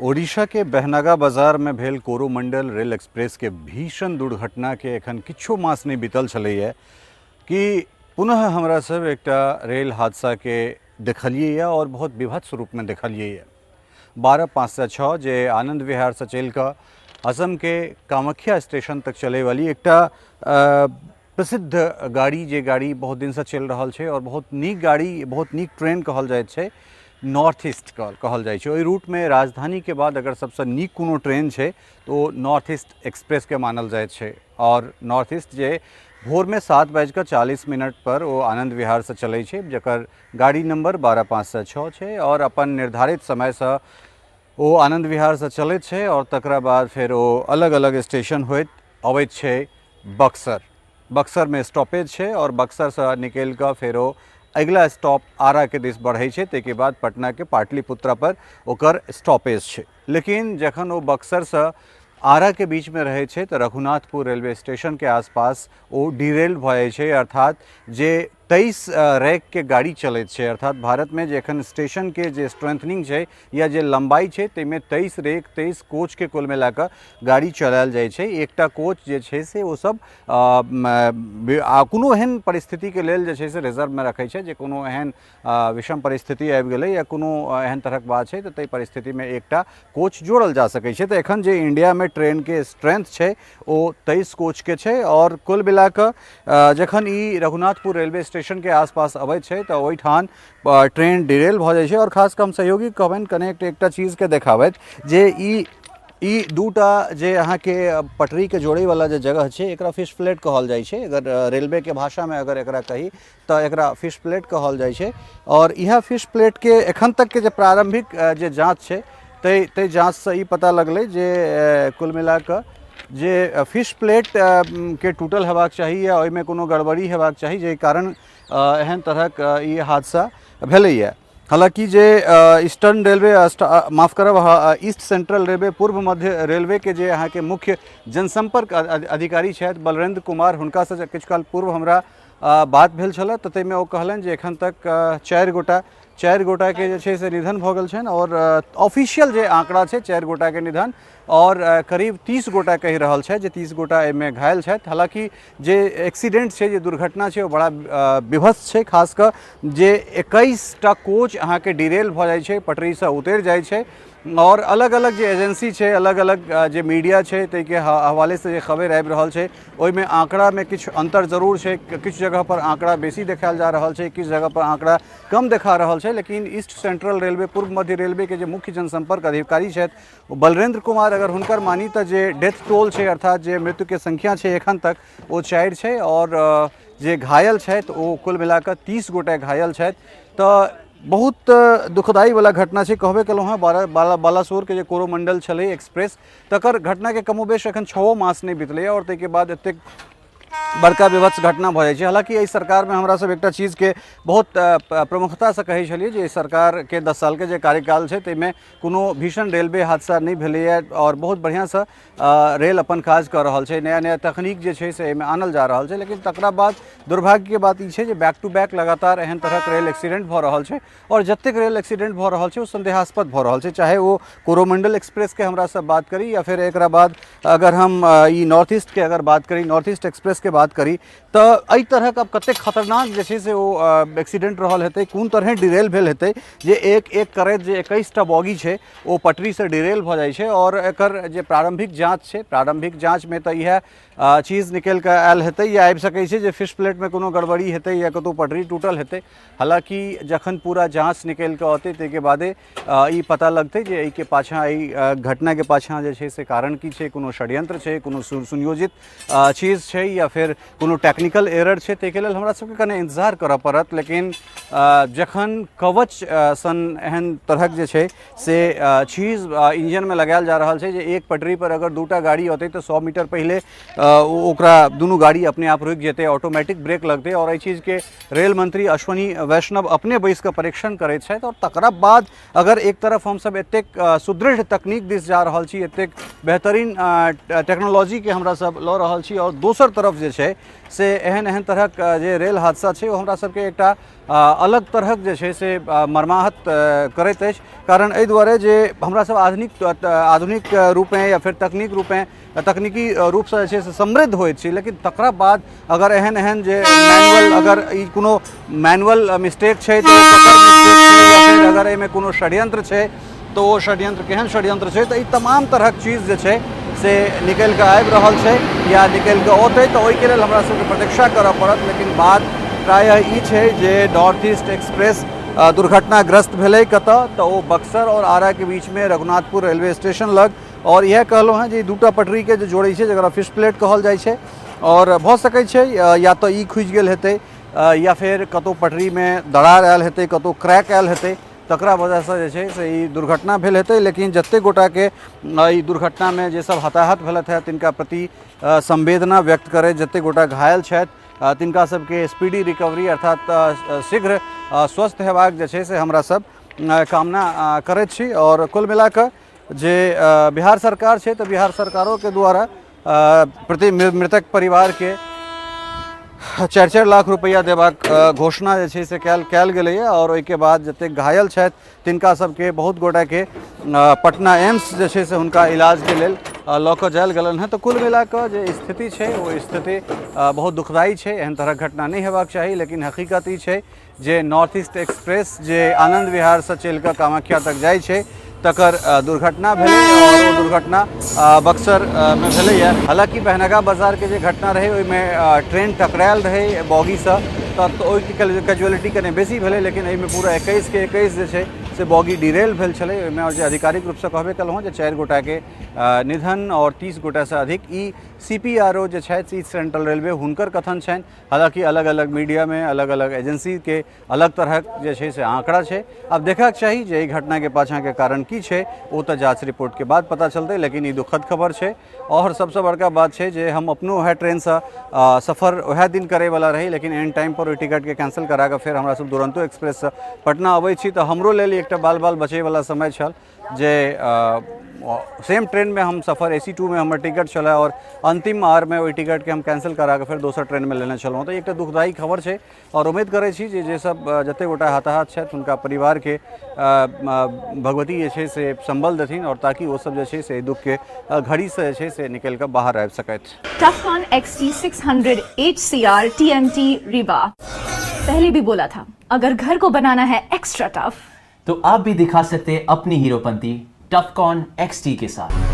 ओडिशा के बहनागा बाजार में भेल कोरोमंडल रेल एक्सप्रेस के भीषण दुर्घटना के एखन किछो मास नहीं बीतल छलैया कि पुनः हमरा सब एकटा रेल हादसा के देखलियै और बहुत विभत्स रूप में देखलियै। 12:05 06 जे आनंद विहार से चलि कऽ असम के कामाख्या स्टेशन तक चले वाली एकटा प्रसिद्ध गाड़ी, जे गाड़ी बहुत दिन से चलि रहल छै और बहुत नीक गाड़ी, बहुत नीक ट्रेन कहल जाइत छै, नॉर्थ ईस्ट कहल जाइ छै। ओहि रूटमे राजधानीके बाद अगर सबसँ नीक कोनो ट्रेन छै तऽ ओ नॉर्थ ईस्ट एक्सप्रेसके मानल जाइत छै। और नॉर्थ ईस्ट जे भोरमे 7:40 पर ओ आनंद विहारसँ चलै छै, जकर गाड़ी नंबर 12:05 06 छै और अपन निर्धारित समयसँ ओ आनंद विहारसँ चलैत छै और तकरा बाद फेर ओ अलग अलग स्टेशन होइत अबैत छै बक्सर। बक्सरमे स्टॉपेज छै और बक्सरसँ निकलि कऽ फेर ओ अगिला स्टॉप आराके दिस बढ़ै छै, ताहिके बाद पटनाके पाटलिपुत्रा पर ओकर स्टॉपेज छै। लेकिन जखन ओ बक्सरसँ आराके बीचमे रहै छै तऽ रघुनाथपुर रेलवे स्टेशनके आसपास ओ डिरेल भऽ जाइ छै, अर्थात जे 23 रैकके गाड़ी चलैत छै, अर्थात भारतमे जे एखन स्टेशनके जे स्ट्रेंथनिंग छै या जे लम्बाइ छै ताहिमे 23 रैक 23 कोचके कुल मिलाकऽ गाड़ी चलायल जाइ छै। एकटा कोच जे छै से ओ सब कोनो एहन परिस्थितिके लेल जे छै से रिजर्वमे रखै छै जे कोनो एहन विषम परिस्थिति आबि गेलै या कोनो एहन तरहक बात छै तऽ ताहि परिस्थितिमे एकटा कोच जोड़ल जा सकै छै। तऽ एखन जे इंडियामे ट्रेनके स्ट्रेंथ छै ओ 23 कोचके छै और कुल मिलाकऽ जखन ई रघुनाथपुर रेलवे स्टेशनके आसपास अबैत छै तऽ ओहिठाम ट्रेन डिरेल भऽ जाइ छै। आओर खास कऽ हम सहयोगी कहबनि कनेक्ट एकटा चीजके देखाबैत जे ई ई दूटा जे अहाँके पटरीके जोड़ैवला जे जगह छै एकरा फिश प्लेट कहल जाइ छै। अगर रेलवेके भाषामे अगर एकरा कही तऽ एकरा फिश प्लेट कहल जाइ छै। आओर इएह फिश प्लेटके एखन तकके जे प्रारम्भिक जे जाँच छै ताहि ताहि जाँचसँ ई पता लगलै जे कुल मिलाकऽ जे फिश प्लेट के टूटल हेबाक चाही या ओहिमे कोनो गड़बड़ी हेबाक चाही जाहि कारण एहन तरहक ई हादसा भेलैए। हालाँकि जे ईस्टर्न रेलवे, माफ करब, ईस्ट सेंट्रल रेलवे, पूर्व मध्य रेलवे के जे अहाँके मुख्य जनसंपर्क अधिकारी छथि बलरेंद्र कुमार, हुनकासँ किछु काल पूर्व हमरा बात भेल छलै तऽ ताहिमे ओ कहलनि जे एखन तक चारि गोटाके जे छै से निधन भऽ गेल छनि आओर ऑफिशियल जे आंकड़ा छै 4 गोटाके निधन आओर करीब 30 गोटा कहि रहल छै जे 30 गोटा एहिमे घायल छथि। हालाँकि जे एक्सीडेंट छै, जे दुर्घटना छै, ओ बड़ा विभत्स छै। खास कऽ जे 21टा कोच अहाँके डिरेल भऽ जाइ छै, पटरीसँ उतरि जाइ छै आओर अलग अलग जे एजेंसी छै, अलग अलग जे मीडिया छै ताहिके हवालेसँ जे खबरि आबि रहल छै ओहिमे आंकड़ामे किछु अन्तर जरूर छै। किछु जगह पर आंकड़ा बेसी देखायल जा रहल छै, किछु जगह पर आंकड़ा कम देखा रहल छै। लेकिन ईस्ट सेंट्रल रेलवे, पूर्व मध्य रेलवे के जे मुख्य जनसंपर्क अधिकारी छथि ओ बलरेंद्र कुमार, अगर हुनकर मानी तऽ जे डेथ टोल छै, अर्थात जे मृत्युके संख्या छै एखन तक ओ 4 छै आओर जे घायल छथि ओ कुल मिलाकऽ 30 गोटे घायल छथि। तऽ बहुत दुखदायी वाला घटना छै। कहबे केलहुँ हँ, बालासोरके जे कोरोमंडल छलै एक्सप्रेस, तकर घटनाके कमोबेश एखन 6 मास नहि बितलैए आओर ताहिके बाद एतेक बड़का विभत्स घटना भऽ जाइ छै। हालाँकि एहि सरकारमे हमरा सब एकटा चीजके बहुत प्रमुखतासँ कहै छलियै जे एहि सरकारके 10 सालके जे कार्यकाल छै ताहिमे कोनो भीषण रेलवे हादसा नहि भेलैए आओर बहुत बढ़िआँसँ रेल अपन काज कऽ रहल छै, नया नया तकनीक जे छै से एहिमे आनल जा रहल छै। लेकिन तकरा बाद दुर्भाग्यके बात ई छै जे बैक टू बैक लगातार एहन तरहक रेल एक्सीडेंट भऽ रहल छै आओर जतेक रेल एक्सीडेंट भऽ रहल छै ओ संदेहास्पद भऽ रहल छै, चाहे ओ कोरोमंडल एक्सप्रेसके हमरा सब बात करी या फिर एकरा बाद अगर हम ई नॉर्थ ईस्टके अगर बात करी, नॉर्थ ईस्ट एक्सप्रेसके बात करी, तऽ एहि तरहक आब कतेक खतरनाक जे छै से ओ एक्सीडेंट रहल हेतै, कोन तरहे डिरेल भेल हेतै जे एक एक करैत जे 21टा बॉगी छै ओ पटरीसँ डिरेल भऽ जाइ छै। आओर एकर जे प्रारम्भिक जाँच छै, प्रारम्भिक जाँचमे तऽ इएह चीज निकलि कऽ आयल हेतै या आबि सकै छै जे फिश प्लेटमे कोनो गड़बड़ी हेतै या कतहु पटरी टूटल हेतै। हालाँकि जखन पूरा जाँच निकलि कऽ औतै ताहिके बादे ई पता लगतै जे एहिके पाछाँ, एहि घटनाके पाछाँ जे छै से कारण की छै, कोनो षड्यंत्र छै, कोनो सुनियोजित चीज छै या फेर कोनो टेक्निकल एरर छै। ताहिके लेल हमरा सबके कने इन्तजार करऽ पड़त। लेकिन जखन कवच सन एहन तरहक जे छै से चीज इंजनमे लगायल जा रहल छै जे एक पटरी पर अगर दूटा गाड़ी औतै तऽ 100 मीटर पहिले ओकरा दुनू गाड़ी अपने आप रुकि जेतै, ऑटोमेटिक ब्रेक लगतै। आओर एहि चीजके रेल मंत्री अश्विनी वैष्णव अपने बैस कऽ परीक्षण करैत छथि आओर तकरा बाद अगर एक तरफ हमसब एतेक सुदृढ़ तकनीक दिस जा रहल छी, एतेक बेहतरीन टेक्नोलॉजीके हमरा सब लऽ रहल छी आओर दोसर तरफ जे छै से से एहन एहन तरहक जे रेल हादसा छै ओ हमरा सबके एकटा अलग तरहक जे छै से मर्माहत करैत अछि। कारण एहि दुआरे जे हमरा सब आधुनिक आधुनिक रूपेँ या फेर तकनीक रूपेँ तकनीकी रूपसँ जे छै से समृद्ध होइत छी, लेकिन तकरा बाद अगर एहन एहन जे मैनुअल अगर ई कोनो मैनुअल मिस्टेक छै तऽ ककर मिस्टेक छै, या फेर अगर एहिमे कोनो षड्यंत्र छै तऽ ओ षड्यंत्र केहन षड्यंत्र छै, तऽ ई तमाम तरहक चीज जे छै से निकलि कऽ आबि रहल छै या निकलि कऽ औतै, तऽ ओहिके लेल हमरा सबके प्रतीक्षा करऽ पड़त। लेकिन बात प्रायः ई छै जे नॉर्थ ईस्ट एक्सप्रेस दुर्घटनाग्रस्त भेलै कतऽ, तऽ ओ बक्सर आओर आराके बीचमे रघुनाथपुर रेलवे स्टेशन लग। आओर इएह कहलहुँ हेँ जे ई दूटा पटरीके जे जोड़ै छै जकरा फिश प्लेट कहल जाइ छै, आओर भऽ सकै छै या तऽ ई खुजि गेल हेतै या फेर कतहु पटरीमे दरार आयल हेतै, कतहु क्रैक आयल हेतै, तकरा वजहसँ जे छै से ई दुर्घटना भेल हेतै। लेकिन जतेक गोटाके ई दुर्घटनामे जे सब हताहत भेलथि हेँ तिनका प्रति संवेदना व्यक्त करैत जतेक गोटा घायल छथि तिनका सबके स्पीडी रिकवरी अर्थात शीघ्र स्वस्थ हेबाक जे छै से हमरा सब कामना करैत छी। आओर कुल मिलाकऽ जे बिहार सरकार छै तऽ बिहार सरकारोके द्वारा प्रति मृतक परिवारके 4-4 लाख रुपैआ देबाक घोषणा जे छै से कयल कयल गेलैए। आओर ओहिके बाद जतेक घायल छथि तिनका सबके बहुत गोटाके पटना एम्स जे छै से हुनका इलाजके लेल लऽ कऽ जायल गेलनि हेँ। तऽ कुल मिलाकऽ जे स्थिति छै ओ स्थिति बहुत दुखदायी छै। एहन तरहक घटना नहि हेबाक चाही, लेकिन हकीकत ई छै जे नॉर्थ ईस्ट एक्सप्रेस जे आनंद विहारसँ चलि कऽ कामाख्या तक जाइ छै तकर दुर्घटना भेलै आओर ओ दुर्घटना बक्सरमे भेलैए। हालाँकि बहनगा बाजारके जे घटना रहै ओहिमे ट्रेन टकरायल रहै बॉगीसँ, तऽ ओहिके कैजुअलिटी कने बेसी भेलै, लेकिन एहिमे पूरा 21 के 21 जे छै से बॉगी डिरेल भेल छलै ओहिमे। आओर जे आधिकारिक रूपसँ कहबे केलहुँ हँ जे 4 गोटाके निधन आओर 30 गोटासँ अधिक ई CPRO जे छथि ईस्ट सेंट्रल रेलवे हुनकर कथन छनि। हालाँकि अलग अलग मीडियामे अलग अलग एजेंसीके अलग तरहक जे छै से आंकड़ा छै। आब देखबाक चाही जे एहि घटनाके पाछाँके कारण की छै, ओ तऽ जाँच रिपोर्टके बाद पता चलतै। लेकिन ई दुखद खबर छै। आओर सबसँ बड़का बात छै जे हम अपनो वएह ट्रेनसँ सफर वएह दिन करैवला रही, लेकिन एन टाइम पर ओहि टिकटके कैंसिल करा कऽ फेर हमरा सब दुरंतो एक्सप्रेससँ पटना अबै छी, तऽ हमरो लेल एकटा बाल बाल बचैवला समय छल जे सेम ट्रेनमे हम सफर AC 2 मे हमर टिकट छलै आओर अन्तिम आवरमे ओहि टिकटके हम कैंसिल करा कऽ फेर दोसर ट्रेनमे लेने छलहुँ। तऽ एकटा दुखदायी खबर छै आओर उम्मीद करै छी जे सब जतेक गोटा हताहत छथि हुनका परिवारके भगवती जे छै से सम्बल देथिन आओर ताकि ओ सब जे छै से एहि दुखके घड़ीसँ जे छै से निकलि कऽ बाहर आबि सकथि। Tufcon XT600 HCR TMT Rewa। पहले भी बोला था, अगर घर को बनाना है एक्स्ट्रा टफ तो आप भी दिखा सकते हैं अपनी हीरोपंती टफकॉन XT के साथ।